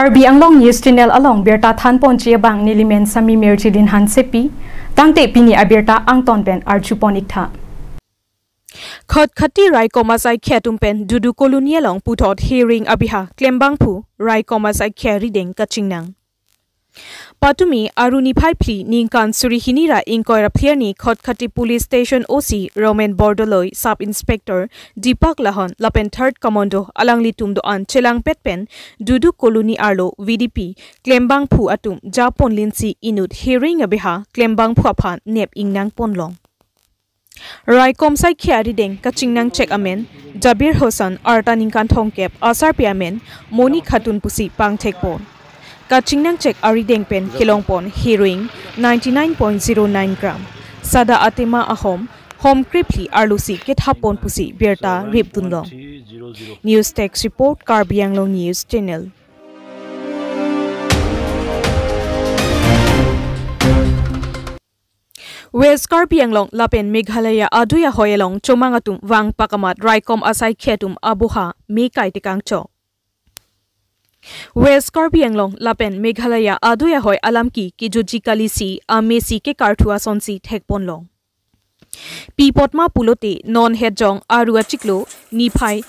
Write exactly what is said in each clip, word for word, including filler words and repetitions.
Karbi Anglong News Channel along birta thanponji abang nelimen Sami Mirjilin Hansepi, tangte pini abirta angton pen arjupon iktha. Khatkhati raikom asaikhi atum pen Dudu Colony along puthot hearing abeha klembangphu raikom asaikhi arideng kachingnang. Patumi Aru niphai phli ningkan suri hini ra ingkoi ra phli arni Khatkhati Police Station O C Roman Bordoloi, Sub Inspector Deepak Lahon lapen Third Commando alanglitum do-an chelangpet pen Dudu Colony arlo V D P klembangphu atum japonlinsi inut hearing abeha klembangphu aphan nep ingnangponlong. Raikom asaikhi arideng kachingnangchek amen Jabir Hussain, arta ningkan thomkep, asarpi amen Moni Khatun pusi pangthekpon. Kachingnangchek arideng pen kelongpon heroin ninety-nine point zero nine gram, sada atema ahom, hom krephli arlosi kethapon pusi birta ripdunlong. News Desk Report, Karbi Anglong News Channel. West Karbi Anglong lapen Meghalaya adui ahoi along chomang atum vangpak amat raikom asaikhi atum aboha me kai tekangchok. West Karbi Anglong lapen Meghalaya adui ahoi alamki kejuji kalisi amesi kekarthu asonsi thekponlong. Pi apotma pulote non hetjong Aru achiklo niphai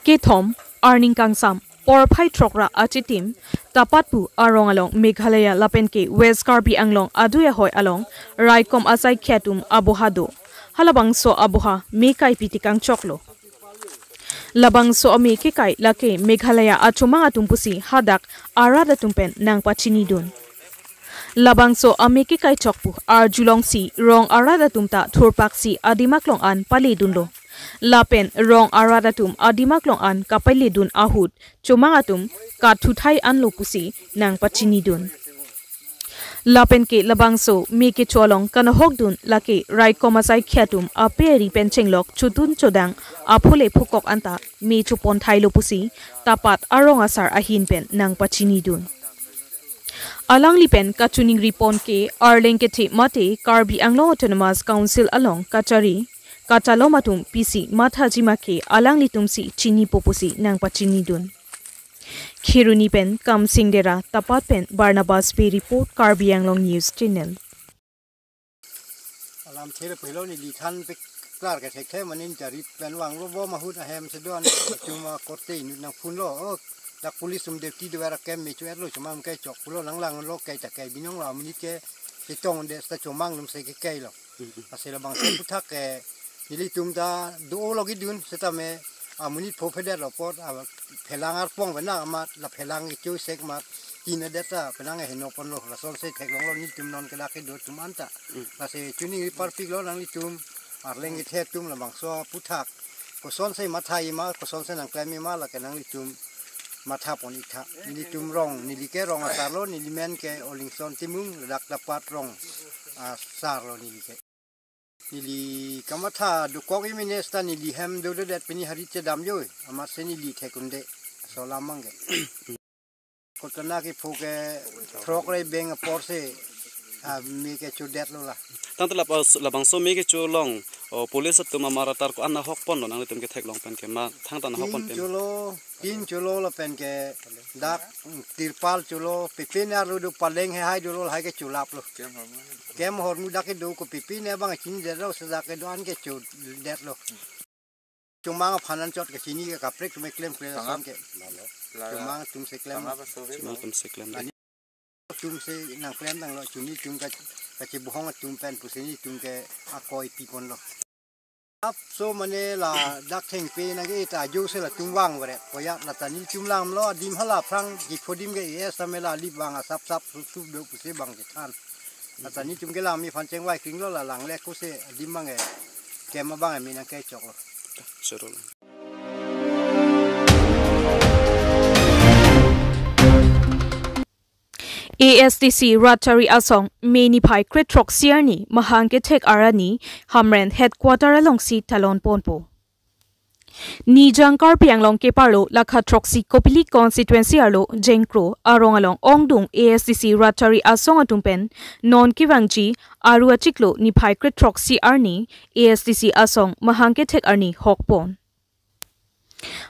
kethom arni kangsam porphai throk ra achitim Tapatpu arong along Meghalaya lapen ke West Karbi Anglong adui ahoi along raikom asaikhi atum aboha do. Halabangso aboha me kai pi tekangchoklo. Labangso ame kekai lake Meghalaya achomang atum pusi hadak arat atum pen nangpachinidun. Labangso ame kekaichok pu arjulongsi rong arat atum ta thurpaksi adim aklong an paledunlo. Lapen rong arat atum adim aklong an kapaledun ahut chomang atum kathuthai anlo pusi nangpachinidun. Lapen ke labangso me kecho along kanahokdun lake raikom asaikhi atum ape ari pen chenglok chotun chodang aphule phukok anta me choponthailo pusi Tapat arong asar ahin pen nangpachinidun. Alangli pen kachiningripon ke arleng kethe mate Karbi Anglong Autonomous Council along kachari kachalom atum pisi mathaji ma ke alanglitumsi chinipo pusi nangpachinidun. Kheroni pen Kamsing Dera, Tapat pen Barnabas Bey report, Karbi Anglong News Channel. Alam thela pehlo neli than pe klar ke thekthe, mane jari pen vanglo bom ahut ahem si do-an, chuma korte inut nangphunlo, oh, dak police atum duty do-an ra kem me chu-etlo, chomang kechok pulo, nanglanglo ke ta ke binonglo, amonit ke chetongde seta chomang atumsi kekailo. Lasi labangso aphuthak ke nelitum ta do-o logidun setame amonit pho phedetlo apot, a phelang arpong bena amat la phelang kecho sek amat kinadet ta penang henoponlo, lasonsi theklonglo nelitum non ke dak kedo atum anta. Mm. Lasi chiningri parpiklo nanglitum arleng kethe atum labangso aphuthak kosonsi mathai ma, kosonsi nangklem ma, lake nanglitum mathapon iktha. Nelitum rong, neli ke rong asarlo, neli men ke Olingson Timung, ladak Tapat rong asarlo neli ke. Neli kamatha dokok imine seta neli hem dododet pini hari chedam joi, amatsi neli thek-unde, laso alam abang ke. Kotana kepho ke throk ra beng aporsi, ah, me kechodetlo la. Tangte lap-, labangso me kecho along, o, police atum amar atar ko-an nahokponlo nanglitum ketheklong pen ke ma thangta nahokpon tin pen? Cholo, tin cholo lapen ke dak, mm, tirpal cholo, pepin arlo do paleng he hai dolo lahai ke cholaplo. Kem ahormu dak kedo ko pepin abang chinidetlo, seta dak kedo-an kechodetlo. Chomang aphan anchot kachini ke kaprek atum keklem kre ason ke. Chomang atumsi klem. Chomang atumsi klem. Atumsi nangklemtanglo, chini atum ka, kachibohong atum pen pusi nelitum ke akoi piponlo. Apso mane ladak thengpi nangke-et ajoksi latum vangvre. Koya lata nelitum langlo adim hala aphrang kiphodim ke es tame la lip vang asap sap sup sup do pusi bang kethan. Lata nelitum kelang mi aphan chengvai kringlo, la langle kosi adim abang ke kem abang ke me nangkechoklo. Choro. A S D C Ratchari Asong May niphai kre throksi arni mahang kethek arni Hamren headquarter alongsi talonponpo. Nijang Karbi Anglong keparlo lakha throksi Kopili constituency arlo Jengkro arong along ongdung A S D C Ratchari Asong atum pen non kevangji Aru achiklo niphai kre throksi arni A S D C Asong mahang kethek arni hokpon.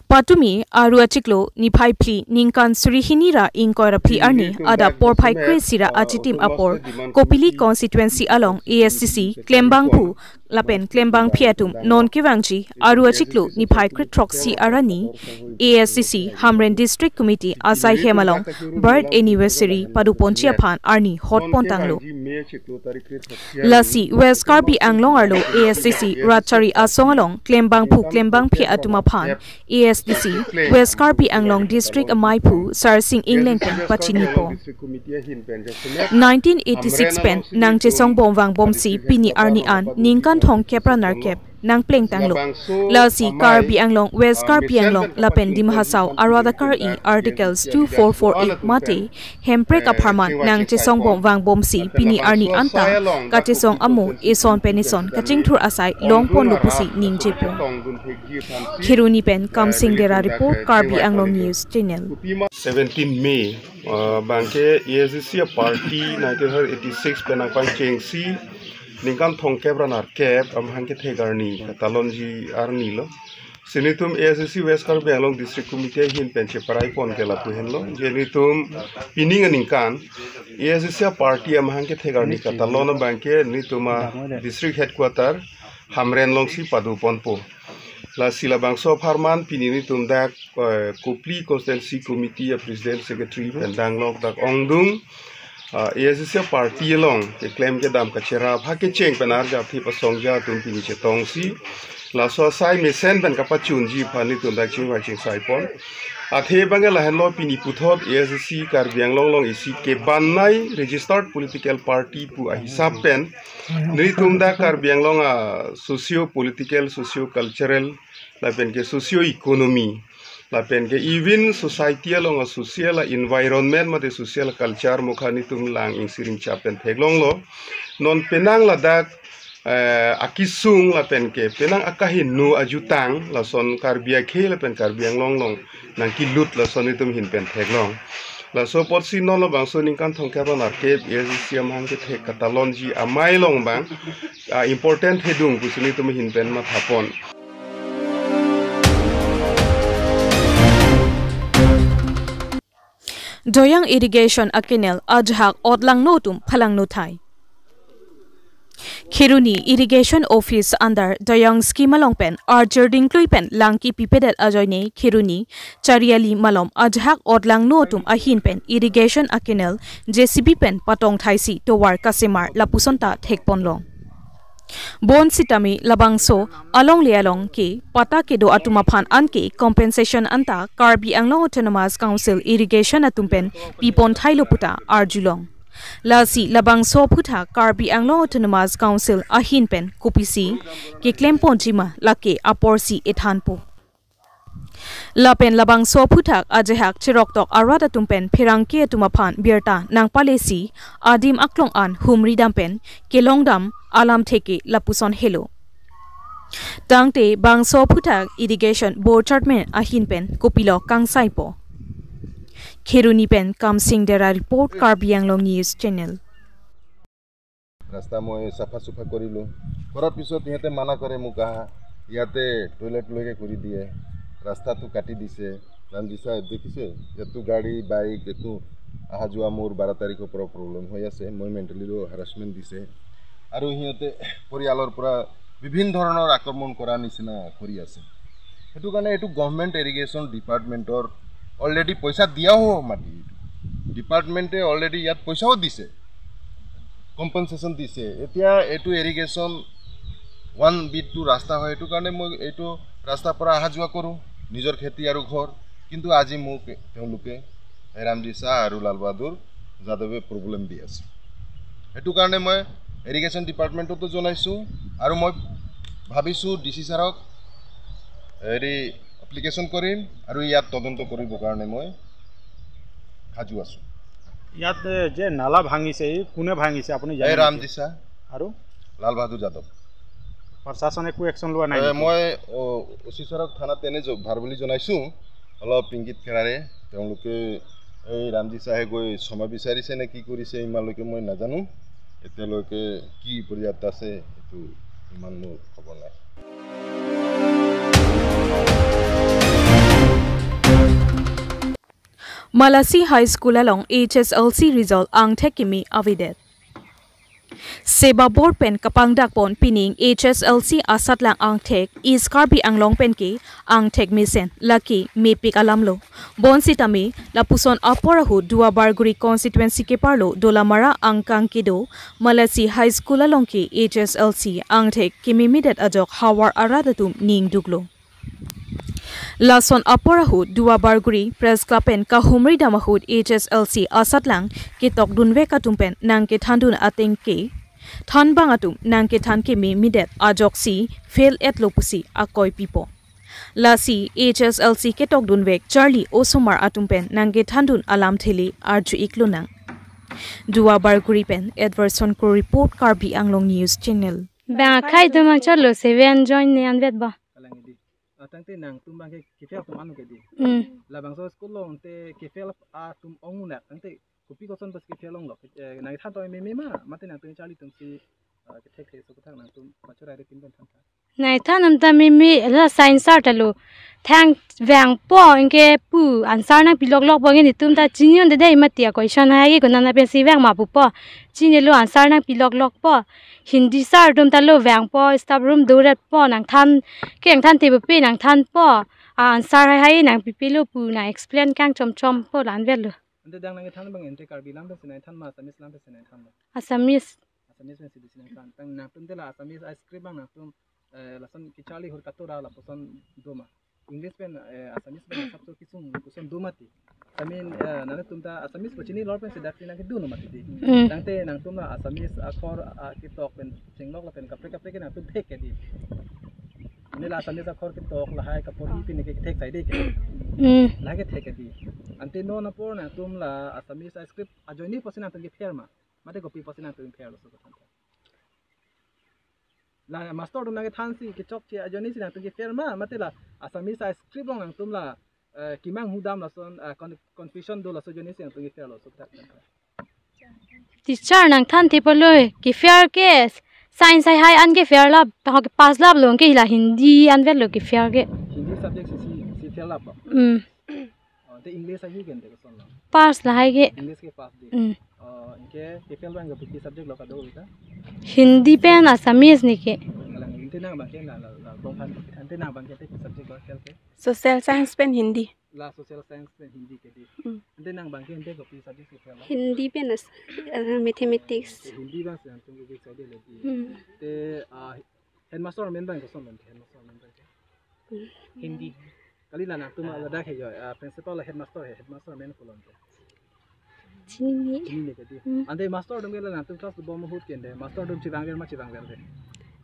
Patumi Aru achiklo niphai phli ningkan suri hini ra ingkoi ra phli arni adap porphai kre-isi ra achitim apor Kopili constituency along A S D C klembangphu lapen klembangphi atum non kevangji Aru achiklo niphai kre throksi arni A S D C Hamren District Committee asai hem along birth anniversary padoponji aphan arni hotpon tanglo. Lasi West Karbi Anglong arlo A S D C Ratchari asong along klembangphu klembangphi atum aphan A S D C West Karbi Anglong District amaiphu Sarsing Ingleng pen pachinipo. Nineteen eighty-six pen nangchesongbom vangbomsi pini arni an ningkan thomkep ra nerkep nangpleng tanglo. Lasi Karbi Anglong, West Karbi Anglong lapen Dima Hasao arat akar-i Articles two four four eight mate Hemprek apharman nangchesongbom vangbomsi pini arni anta kachesong amo eson pen eson kachingthur asai longponlo pusi ningjepo. Kheroni pen Kamsing Dera report, Karbi Anglong News Channel. Seventeen May, uh, bangke A S D C party nineteen eighty-six pen nangpangchengsi ningkan thomkep ra nerkep amahang kethek arni katalonji arni lo. Si nelitum A S D C West Karbi Anglong District Committee ahin pen cheparai pon ke lapu henlo. Je nelitum pining aningkan A S D C party amahang kethek arni katalon abangke nelitum a district headquarter Hamren alongsi padoponpo. Lasi labangso apharman pini nelitum dak, eh, Kopili Constituency Committee a President Secretary pen danglok dak ongdung, ah, A S D C party along keklem kedam kacherap ha kecheng pen arjap thip asong atum pini chetongsi laso asai mesen pen kapachunji aphan nelitum dak chingvai chingsai pon. Athe bangke lahenlo pini puthot A S D C Karbi Anglong along isi kebanai registered political party pu ahisap pen nelitum dak Karbi Anglong a socio political, socio cultural lapen ke socio economy lapen ke even society along a social a environment mate social culture mokha nelitum lang ingsiring chap pen theklonglo. Non penang ladak, eh, akisung lapen ke penang akaheno ajutang lason Karbi akhei lapen Karbi Anglong along nangkelut lason nelitum ahin pen theklong. Laso apotsi non labangso ningkan thomkep ra nerkep A S D C amahang kethek katalonji amei along bang, ah, important hedung pusi nelitum ahin pen mathapon. Doyang irrigation a canal ajahak otlangno atum phalangno thai. Kheroni Irrigation Office under Doyang scheme along pen arjir dingklui pen lang kipipedet ajoine Kheroni Chariali malom ajahak otlangno atum ahin pen irrigation a canal J C B pen patong thaisi tovar kasemar lapuson ta thekponlong. Bonsitame labangso alongle along ke patta kedo atum aphan anke compensation anta Karbi Anglong Autonomous Council irrigation atum pen pipon thailo puta arjulong. Lasi labangso aphuthak Karbi Anglong Autonomous Council ahin pen kopisi keklemponji ma lake aporsi ethanpo. Lapen labangso aphuthak ajahak cheroktok arat atum pen pherangke atum aphan birta nangpalesi adim aklong an humri dam pen kelong dam alamthe ke lapuson helo. Tangte bangso aphuthak irrigation board chairman ahin pen kopilo kangsaipo. Kheroni pen Kamsing Dera report, Karbi Anglong News Channel. ৰাস্তা মই চাফা চুফা কৰিলোঁ। কৰাৰ পিছত সিহঁতে মানা কৰে মোক, "আহা, ইয়াতে টয়লেট লৈকে কৰি দিয়ে, ৰাস্তাটো কাটি দিছে।" ৰামজি চাহেব দেখিছে, ইয়াততো গাড়ী, বাইক একো অহা যোৱা মোৰ বাৰ তাৰিখৰ পৰা প্ৰব্লেম হৈ আছে, মই মেণ্টেলিও হাৰাছমেণ্ট দিছে। আৰু সিহঁতে পৰিয়ালৰ পৰা বিভিন্ন ধৰণৰ আক্ৰমণ কৰা নিচিনা কৰি আছে। সেইটো কাৰণে এইটো গভৰ্ণমেণ্ট ইৰিগেশ্যন ডিপাৰ্টমেণ্টৰ অলৰেডি পইচা দিয়াও মাটি, ডিপাৰ্টমেণ্টে অলৰেডি ইয়াত পইচাও দিছে, কম্পেনচেশ্যন দিছে। এতিয়া এইটো ইৰিগেশ্যন ওৱান বিটটো ৰাস্তা হয়, সেইটো কাৰণে মই এইটো ৰাস্তাৰ পৰা অহা যোৱা কৰোঁ, নিজৰ খেতি আৰু ঘৰ। কিন্তু আজি মোক তেওঁলোকে, ৰামজি শ্বাহ আৰু লাল বাহাদুৰ যাদৱে প্ৰব্লেম দি আছে। সেইটো কাৰণে মই ইৰিগেশ্যন ডিপাৰ্টমেণ্টতো জনাইছোঁ আৰু মই ভাবিছোঁ ডি চি ছাৰক হেৰি এপ্লিকেশ্যন কৰিম আৰু ইয়াত তদন্ত কৰিবৰ কাৰণে মই সাজু আছোঁ। ইয়াত, এ, যে নালা ভাঙিছে, এই কোনে ভাঙিছে আপুনি জানে এই নেকি? ৰামজি শ্বাহ আৰু লাল বাহাদুৰ যাদৱ। প্ৰশাসনে একো একশ্যন লোৱা নাই এ, নেকি? মই, অ, অ চি ছাৰক থানাত তেনে জ-, ভাৰ বুলি জনাইছোঁ, অলপ ইংগিত কেৰাৰে। তেওঁলোকে এই ৰামজি শ্বাহে গৈ ক্ষমা বিচাৰিছে নে কি কৰিছে, ইমানলৈকে মই নাজানো। এতিয়ালৈকে কি পৰ্যায়ত আছে, এইটো ইমান মোৰ খবৰ নাই। Malasi High School along H S L C result angthek kimi avedet. Seba bor pen kapangdakpon pining H S L C asatlang angthek East Karbi Anglong penke angthek mesen lake mepik alamlo. Bonsitame lapuson apor ahut Duar Bagori constituency keparlo Dolamara angkang kedo Malasi High School along ke H S L C angthek kimi medet ajok havar arat atum ningduklo. Lason apor ahut Duar Bagori Press Club pen kahumri dam ahut H S L C asatlang ketokdunvek atum pen nangkethandun ateng ke thanbang atum nangkethan kimi medet ajoksi fail etlo pusi akoi pipo. Lasi H S L C ketokdunvek charli osomar atum pen nangkethandun alamthe le arju iklonang. Duar Bagori pen Edwardson Kro report, Karbi Anglong News Channel. Bang akhai atum angchotlo seven join ne anvet ba. Kalang di. Ah, tangte nangtum bang ke kefel atum anu ke di. Hmm. Labangso school along te kefel atum ong nak tangte kopi koson pas kefel onglo. Eh, nangthan to meme ma, mate nangtum charli atum si, ah, kethek the so kethak nangtum macho rai kin pen than tha. Nangthan atum ta meme la science sir ta lo. Thang vangpo anke pu answer nangpiloklokpo anke netum ta chini un de dei mati a question hai ke konana pensi vang ma pupo. Chinilo answer nangpiloklokpo. Hindi sir atum ta lo vangpo, staff room doretpo, nangthan ke nangthan te pe nangthanpo. A answer hai hai nangpipilo pu nang explain kang chomchompo la anvetlo. Ante dang nangthan bang ante Karbi lam pensi nangthan ma Assamese lam pensi nangthan ma? Assamese. Assamese pensi bisi nangthan. Tang nangtum te la Assamese a script bang nangtum, eh, lason kecharli ahut katora lapuson do ma? English pen, eh, Assamese pen asap so kisung puson do mati. I mean, eh, nangtum ta Assamese ko chini lor pensi dak si nangkedun mati di. Hmm. Tangte nangtum la Assamese akhor, ah, ketok pen chenglok lapen kaprek kaprek ke nangtum thek ke di. Ini la Assamese akhor ketok lahai kapori pine kethek sai di ke. Hmm. Lahai kethek ke di. Ante non apor nangtum la Assamese a script ajoine pusi nangtum ke fail ma? Mate kopi pusi nangtum fail lo so kothan. La master atum nangkethan si kechokche ajoine si nangtum ke fail ma, mate la Assamese a script along nangtum la, eh, kimang hudam lason, eh, con-, confusion do laso ajoine si nangtum ke fail lo so kothan. Teacher nangthan te polo ke fail ke science hai hai an ke fail lap, ta ho ke pass laplo ke la Hindi anvetlo ke fail ke. Hindi subject si, si, si fail lap ba? Hmm. Oh, te English ahi ke ante koson lo? Pass lahai ke. English ke pass di. Hmm. Oh, anke ke fail bang ke kopi subject lo kado ita? Hindi pen Assamese ne ke. Kalang ante nang bang ke la, la, la, bong phan, ante nang bang ke ante subject lo fail ke? Social science pen Hindi. La social science pen Hindi ke di. Hmm. Ante nang bang ke ante kopi subject ke fail lo? Hindi pen as-, eh, mathematics. Hindi bang si nangtum ke ke sai di le di. Hmm. Te, ah, headmaster amen bang koson lo ante headmaster amen bang ke? Hmm. Hindi. Kali la nangtum ladak he jo, ah, principal la headmaster he, headmaster amen ko lo ante? Chinine. Chinine ke di. Hmm. Ante master atum ke la nangtum class dobom ahut ke ante, master atum chevangver ma chevangver de?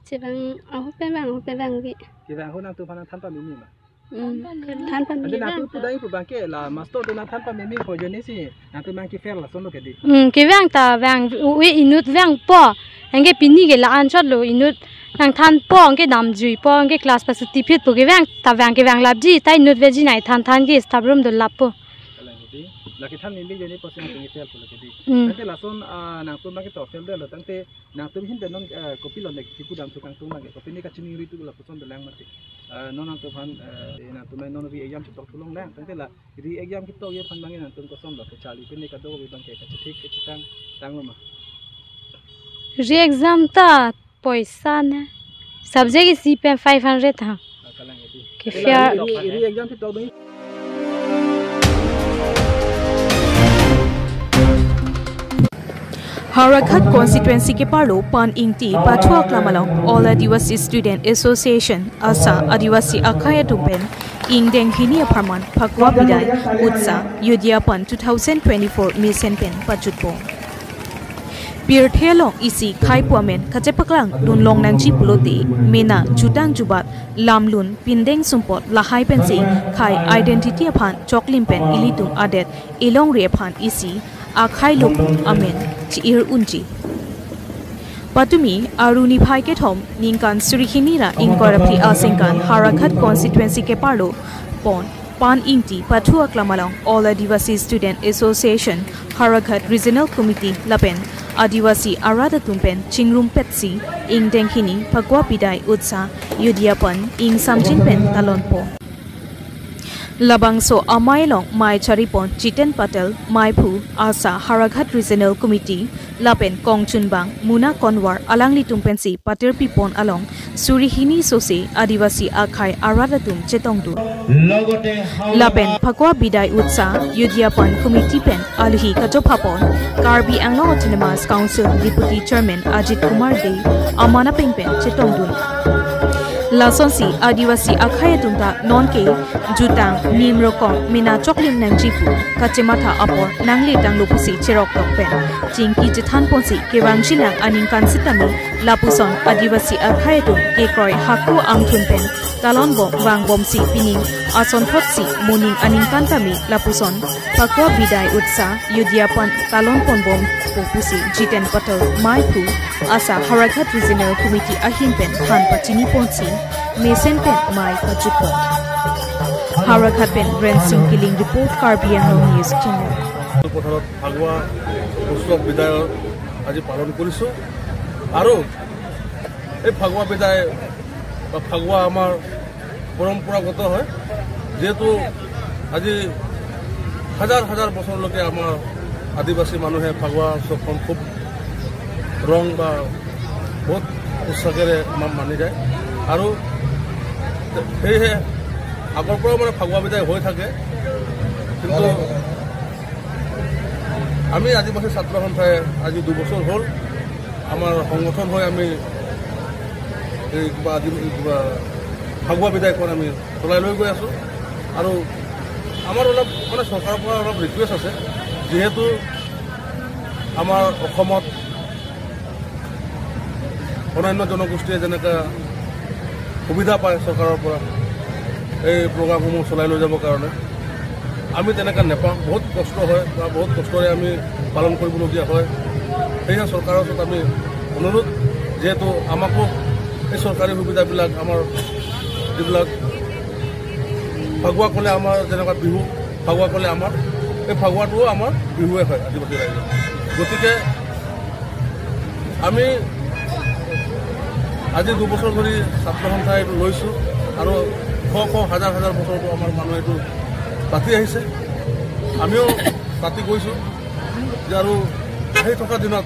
Chevang ahut pen vang, ahut pen vangve. Kevang ahut nangtum aphan nangthan pameme ma? Hmm. Than pameme. Ante nangtum pu dai pu bang ke la master atum nangthan pameme ko ajoine si nangtum bang ke fail lason lo ke di. Hmm, kevang ta vang, u-, inut vangpo. Anke pini ke la anchotlo inut nangthanpo, anke damjuipo, anke class pasuti phitpo, kevang ta vang kevang lapji, ta inut veji nai than than ke staff room do lappo. Kalang di. La kethan meme ajoine pusi nangtum ke fail pulo ke di. Hmm. Tangte lason, ah, nangtum bang ke to fail detlo tangte nangtum ahin pen non, eh, kopi lo ne kipu dam tukang tum bang ke kopi ne kachiningri tu lapuson dolang mati. Eh, non nangtum aphan, eh, nangtum non re-exam chetok thulong lang tangte la re-exam ketok ji aphan bang nangtum koson lo kecharli pine kado bang ke kachethek kachetang tanglo ma? Re-exam ta poisa ne. Subject isi pen five hundred ha. Ah, kalang ke di. Ke fair. Re-, re-exam ketok dong. Howraghat constituency keparlo Paningti pathu aklam along All Adivasi Student Association, AASA, Adivasi akhai atum pen ingdeng hini apharman Phagua Bidai Utsav Yudyapan two thousand twenty-four mesen pen pachutpo. Pirthe along isi khei pu amen kachepaklang dunlong nangji pulote mena jutang jubat lamlun pindeng sumpot lahai pensi khei identity aphan choklim pen ilitum adet elongri aphan isi akhei lo pu amen chi-ir unji. Patumi Aru niphai kethom ningkan suri hini ra ingkoi ra phli asengkan Howraghat constituency keparlo pon Paningti pathu aklam along All Adivasi Student Association Howraghat Regional Committee lapen Adivasi arat atum pen chingrumpetsi ingdeng hini Phagua Bidai Utsav Yudyapan ingsamjin pen talonpo. Labangso amei along mei charipon Jiten Patel, meiphu, ASHA Howraghat Regional Committee, lapen kongchunbang Muna Konwar alanglitum pensi patirpipon along suri hini sose Adivasi akhei arat atum chetongdun. Lapen Phagua Bidai Utsav Yudhyapan Committee pen alohi kachophapon Karbi Anglong Autonomous Council Deputy Chairman Ajit Kumar Dey aman apeng pen chetongdun. Lasonsi Adivasi akhei atum ta nonke jutang nim rokom mena choklim nangji pu kachematha apor nangle tanglo pusi cherok tok pen chingki chethanponsi kevangji nang aningkan sitame lapuson Adivasi akhei atum kekroi hako angthun pen talon bom vangbomsi pining asonthotsi moning aningkan tame lapuson Phagua Bidai Utsav Yudhyapan talon ponbompo pusi Jiten Patel, meiphu, ASHA Howraghat Regional Committee ahin pen than pachiniponsi mesen pen mei kajutpon. Howraghat pen Rensing Killing report, Karbi Anglong News Channel. পথাৰত ফাগুৱা উৎসৱ বিদায়ৰ আজি পালন কৰিছোঁ আৰু এই ফাগুৱা বিদায় বা ফাগুৱা আমাৰ পৰম্পৰাগত হয়, যিহেতু আজি হাজাৰ হাজাৰ বছৰলৈকে আমাৰ আদিবাসী মানুহে ফাগুৱা উৎসৱখন খুব ৰং বা বহুত উৎসাহেৰে মা-, মানি যায় আৰু সেয়েহে আগৰ পৰাও মানে ফাগুৱা বিদায় হৈ থাকে। কিন্তু আমি আদিবাসী ছাত্ৰ সন্থাই আজি দুবছৰ হ'ল আমাৰ সংগঠন হৈ আমি এই কিবা আদি, কিবা ফাগুৱা বিদায়খন আমি চলাই লৈ গৈ আছোঁ। আৰু আমাৰ অলপ মানে চৰকাৰৰ পৰা অলপ ৰিকুৱেষ্ট আছে, যিহেতু আমাৰ অসমত অন্যান্য জনগোষ্ঠীয়ে যেনেকে সুবিধা পায় চৰকাৰৰ পৰা এই প্ৰগ্ৰামসমূহ চলাই লৈ যাবৰ কাৰণে, আমি তেনেকে নেপাওঁ। বহুত কষ্ট হয় বা বহুত কষ্টৰে আমি পালন কৰিবলগীয়া হয়। সেয়েহে চৰকাৰৰ ওচৰত আমি অনুৰোধ, যিহেতু আমাকো এই চৰকাৰী সুবিধাবিলাক, আমাৰ যিবিলাক ফাগুৱা ক'লে আমাৰ যেনেকুৱা বিহু, ফাগুৱা ক'লে আমাৰ এই ফাগুৱাটোও আমাৰ বিহুৱে হয় আদিবাসী ৰাইজৰ। গতিকে আমি আজি দুবছৰ ধৰি ছাত্ৰ সন্থাই এইটো লৈছোঁ আৰু শ শ হাজাৰ হাজাৰ বছৰতো আমাৰ মানুহে এইটো পাতি আহিছে, আমিও পাতি গৈছোঁ যে আৰু আহি থকা দিনত,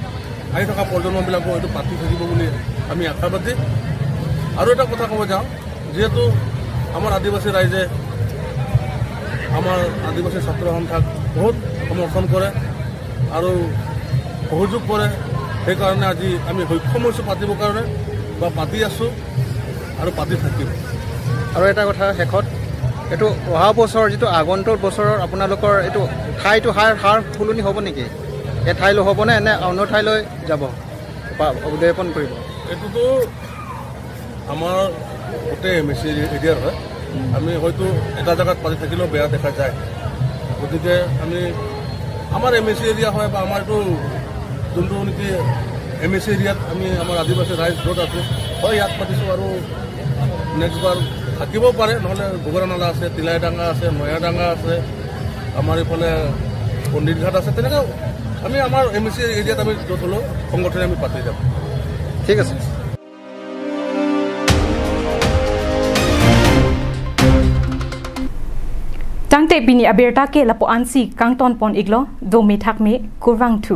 আহি থকা প্ৰজন্মবিলাকো এইটো পাতি থাকিব বুলি আমি আশাবাদী। আৰু এটা কথা ক'ব যাওঁ, যিহেতু আমাৰ আদিবাসী ৰাইজে আমাৰ আদিবাসী ছাত্ৰ সন্থাক বহুত সমৰ্থন কৰে আৰু সহযোগ কৰে, সেইকাৰণে আজি আমি সক্ষম হৈছোঁ পাতিবৰ কাৰণে বা পাতি আছোঁ আৰু পাতি থাকিম। আৰু এটা কথা শেষত, এইটো অহা বছৰ যিটো আগন্তুক বছৰৰ আপোনালোকৰ এইটো ঠাইটো সাৰ, সাৰ সলনি হ'ব নেকি? এই ঠাইলৈ হ'বনে নে অন্য ঠাইলৈ যাব? পা-, উদযাপন কৰিব? এইটোতো আমাৰ গোটেই এম এ চি এৰিয়াৰ হয়। আমি হয়তো এটা জেগাত পাতি থাকিলেও বেয়া দেখা যায়। গতিকে আমি, আমাৰ এম এ চি এৰিয়া হয় বা আমাৰ এইটো যোনটো নেকি এম এ চি এৰিয়াত আমি আমাৰ আদিবাসী ৰাইজ য'ত আছোঁ, হয় ইয়াত পাতিছোঁ আৰু নেক্সট বাৰ থাকিবও পাৰে, নহ'লে ঘুগৰানালা আছে, তিলাইডাঙ্গা আছে, নয়াডাঙ্গা আছে, আমাৰ এইফালে পণ্ডিতঘাট আছে, তেনেকৈ আমি আমাৰ এম এ চি এৰিয়াত আমি য'ত হ'লেও সংগঠনে আমি পাতি যাম। ঠিক আছে। Tangte pini abirta ke lapu-ansi kangtonpon iklo, dome thakme, kurvangthu.